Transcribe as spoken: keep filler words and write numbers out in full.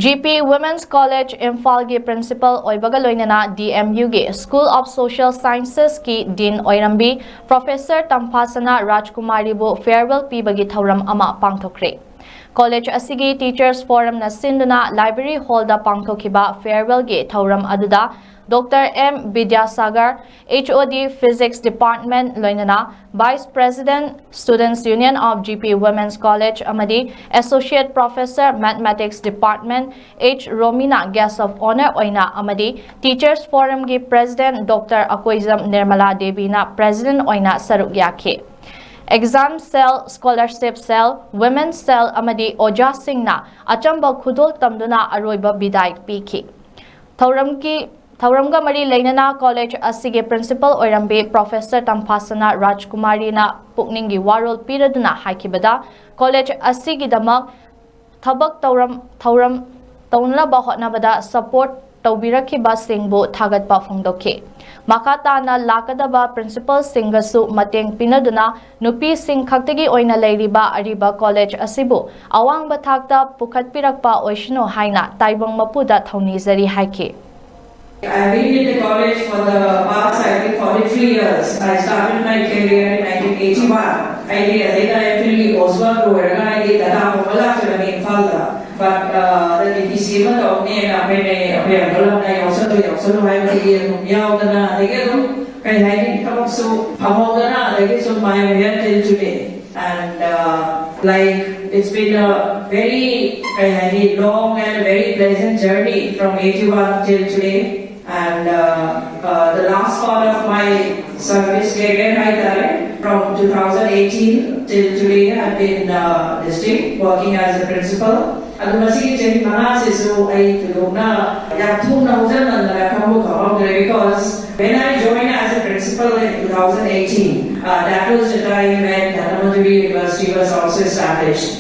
G P Women's College ꯏꯝꯐꯥꯜꯒꯤ principal ꯑꯣꯏꯕꯒ ꯂꯣꯏꯅꯅ D M Uꯒꯤ School of Social Sciencesꯀꯤ Dean ꯑꯣꯏꯔꯝꯕꯤ Professor ꯇꯝꯐꯥꯁꯅꯥ ꯔꯥꯖꯀꯨꯃꯥꯔꯤꯕꯨ farewell ꯄꯤꯕꯒꯤ ꯊꯧꯔꯝ ꯑꯃ ꯄꯥꯡꯊꯣꯛꯈ꯭ꯔꯦ꯫ College ꯑꯁꯤꯒꯤ Teachers Forumꯅ ꯁꯤꯟꯗꯨꯅ library hallꯗ ꯄꯥꯡꯊꯣꯛꯈꯤꯕ farewellꯒꯤ ꯊꯧꯔꯝ ꯑꯗꯨꯗ Doctor M Vidyasagar, H O D Physics Department, ꯂꯣꯏꯅꯅ Vice President Students Union of G P Women's College ꯑꯃꯗꯤ Associate Professor Mathematics Department H ꯔꯣꯃꯤꯅ Guest of Honour ꯑꯣꯏꯅ ꯑꯃꯗꯤ Teachers Forumꯒꯤ President Doctor Akoijam Nirmala ꯗꯦꯕꯤꯅ President ꯑꯣꯏꯅ ꯁꯔꯨꯛ ꯌꯥꯈꯤ꯫ Exam cell, scholarship cell, women cell ꯑꯃꯗꯤ ꯑꯣꯖꯥꯁꯤꯡꯅ ꯑꯆꯝꯕ ꯈꯨꯗꯣꯜ ꯇꯝꯗꯨꯅ ꯑꯔꯣꯏꯕ ꯕꯤꯗꯥꯏ ꯄꯤꯈꯤ꯫ ꯊꯧꯔꯝꯒꯤ ꯊꯧꯔꯝꯒ ꯃꯔꯤ ꯂꯩꯅꯅ college ꯑꯁꯤꯒꯤ principal ꯑꯣꯏꯔꯝꯕꯤ Professor ꯇꯝꯐꯥꯁꯅꯥ ꯔꯥꯖꯀꯨꯃꯥꯔꯤꯅ ꯄꯨꯛꯅꯤꯡꯒꯤ ꯋꯥꯔꯣꯜ ꯄꯤꯔꯗꯨꯅ ꯍꯥꯏꯈꯤꯕꯗ, college ꯑꯁꯤꯒꯤꯗꯃꯛ ꯊꯕꯛ ꯇꯧꯔꯝ ꯊꯧꯔꯝ ꯇꯧꯅꯅꯕ ꯍꯣꯠꯅꯕꯗ support ꯇꯧꯕꯤꯔꯛꯈꯤꯕꯁꯤꯡꯕꯨ ꯊꯥꯒꯠꯄ ꯐꯣꯡꯗꯣꯛꯈꯤ꯫ ꯃꯈꯥ ꯇꯥꯅ ꯂꯥꯛꯀꯗꯕ principalꯁꯤꯡꯒꯁꯨ ꯃꯇꯦꯡ ꯄꯤꯅꯗꯨꯅ ꯅꯨꯄꯤꯁꯤꯡ ꯈꯛꯇꯒꯤ ꯑꯣꯏꯅ ꯂꯩꯔꯤꯕ ꯑꯔꯤꯕ college ꯑꯁꯤꯕꯨ ꯑꯋꯥꯡꯕ ꯊꯥꯛꯇ ꯄꯨꯈꯠꯄꯤꯔꯛꯄ ꯑꯣꯏꯁꯅꯨ ꯍꯥꯏꯅ ꯇꯥꯏꯕꯪ ꯃꯄꯨꯗ ꯊꯧꯅꯤꯖꯔꯤ ꯍꯥꯏꯈꯤ꯫ I've been in the college for the past, I think, forty-three years. I started my career in nineteen eighty-one. ꯑꯩꯗꯤ ꯑꯗꯩꯗ actually coursework ꯂꯣꯏꯔꯒ ꯑꯩꯗꯤ ꯇꯥꯇꯥ ꯍꯣꯡꯕ ꯂꯥꯛꯆꯕꯅꯤ ꯏꯝꯐꯥꯜꯗ꯫ But uh, the D P C ꯑꯃ ꯇꯧꯅꯦꯅ ꯑꯩꯈꯣꯏꯅ ꯑꯩꯈꯣꯏ uncle ꯑꯃꯅ ꯌꯥꯎꯁꯜꯂꯨ ꯌꯥꯎꯁꯜꯂꯨ ꯍꯥꯏꯕꯗꯒꯤ ꯑꯗꯨꯝ ꯌꯥꯎꯗꯅ, ꯑꯗꯒꯤ ꯑꯗꯨꯝ ꯀꯩ ꯍꯥꯏꯅꯤ, ꯊꯕꯛꯁꯨ ꯐꯪꯍꯧꯗꯅ, ꯑꯗꯒꯤ ꯁꯨꯝ I am here till today. And uh, like, it's been a very, very long and very pleasant journey from eighty-one till today. And uh, uh, the last part of my service career, I started from two thousand eighteen till today, I've been uh, this thing, working as a principal. ꯑꯗꯨ ꯃꯁꯤꯒꯤ ꯆꯍꯤ ꯃꯉꯥꯁꯤꯁꯨ ꯑꯩ ꯊꯣꯏꯗꯣꯛꯅ ꯌꯥꯝ ꯊꯨꯅ ꯍꯧꯖꯤꯟꯃꯟꯗꯅ ꯈꯪꯕꯨ ꯈꯪꯍꯧꯗ꯭ꯔꯦ, because when I joined as a principal in two thousand eighteen, uh, that was the time when Dhannamanjuri University was also established.